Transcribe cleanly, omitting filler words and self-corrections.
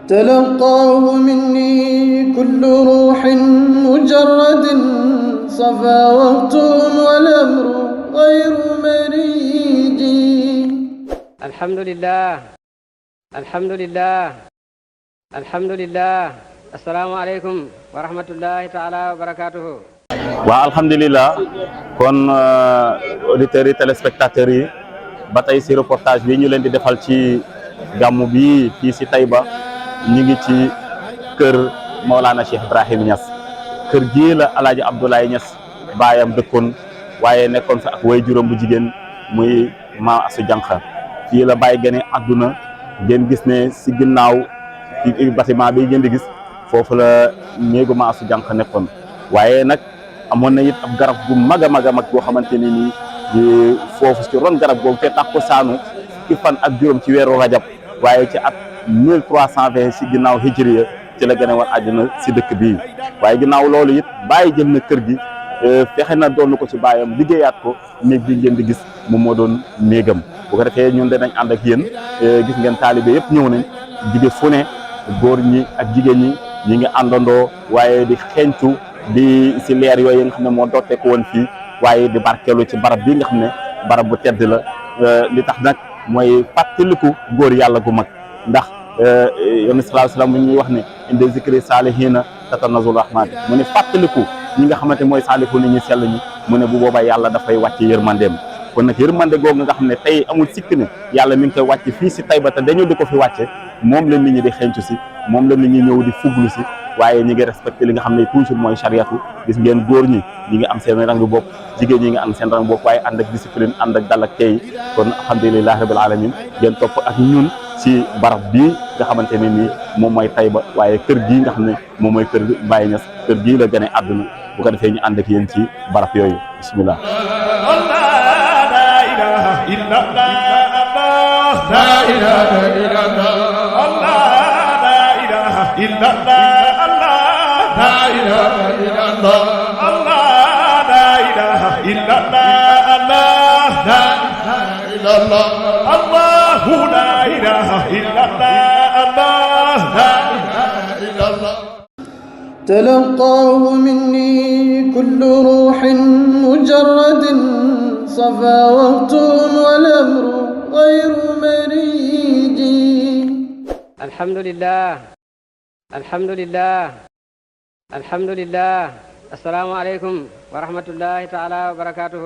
تلقاه مني كل روح مجرد صفا وقتهم والأمر غير مريج. الحمد لله الحمد لله الحمد لله. السلام عليكم ورحمة الله تعالى وبركاته. waaw alhamdulilah kon auditeurs yi téléspectateurs yi ba tey si reportage bi ñu leen di defal ci gàmmu bi fii si Taïba ñu ngi ci kër Maulana Cheikh Ibrahim Niass kër gii la Alaaji Abdoulaye Niass baayam dëkkoon waaye nekkoon fa ak way juróom bu jigéen muy Maam Asu Jànqa fii la bàyyi gane àdduna ngeen gis ne si ginnaaw ci bâtiment bi ngeen di gis foofu la néegu Maam Asu Jànqa nekkoon waaye nag amoon na it ab garab gu mag a mag a mag boo xamante ni nii foofu ci ron garab googu te tax ko saanu fukki fan ak juróom ci weeru rajab waaye ci at 1320 si ginnaaw hijriya ci la gën a woon àdduna si dëkk bii waaye ginnaaw loolu it bàyyi jël na kër gi fexe na doon ko ci bàyyam liggéeyaat ko néeg bi ngeen di gis moom moo doon néegam bu ko defee ñun danañ ànd ak yéen gis ngeen taalibe yëpp ñëw nañ jóge fu ne góor ñi ak jigéen ñi ñi ngi àndandoo waaye di xeeñtu di si leer yooyu nga xam ne moo dootee ko woon fii waaye di barkeelu ci barab bi nga xam ne barab bu tedd la li tax nag mooy fàttaliku góor yàlla gu mag ndax yonent sallallahu alayhi wasallam mu ñuy wax ne inde zikri saalihiina tatanazzalu rahmaan mu ne fàttaliku ñi nga xamante mooy saalihu ni ñu sell ñi mu ne bu boobaa yàlla dafay wàcce yërmandeem kon nag yërmande googu nga xam ne tey amul sikk ne yàlla mi ngi koy wàcce fii si Taïba te dañoo di ko fi wàcce moom la nit ñi di xencu si moom la nit ñi ñëw di fuglu si waaye ñi ngi respecté li nga xam ne toujours mooy chariatu gis ngeen góor ñi ñi ngi am seen rang bopp jigéen ñi ngi am seen rang bopp waaye ànd ak discipline ànd ak dal ak tey kon alhamdulilahi rabbil alamin ngeen topp ak ñun si barab bii nga xamante ne nii moom mooy Taïba waaye kër gii nga xam ne moom mooy kër Baye Niass kër gii la gane àdduna bu ko defee ñu ànd ak yéen ci barab yooyu bismillah. إلا الله الله لا إله إلا الله الله لا إله إلا الله الله لا إله إلا الله الله لا إله إلا الله الله لا إله إلا الله. تلقاه مني كل روح مجرد صفا وقتهم والأمر غير مريج. الحمد لله الحمد لله الحمد لله. السلام عليكم ورحمة الله تعالى وبركاته.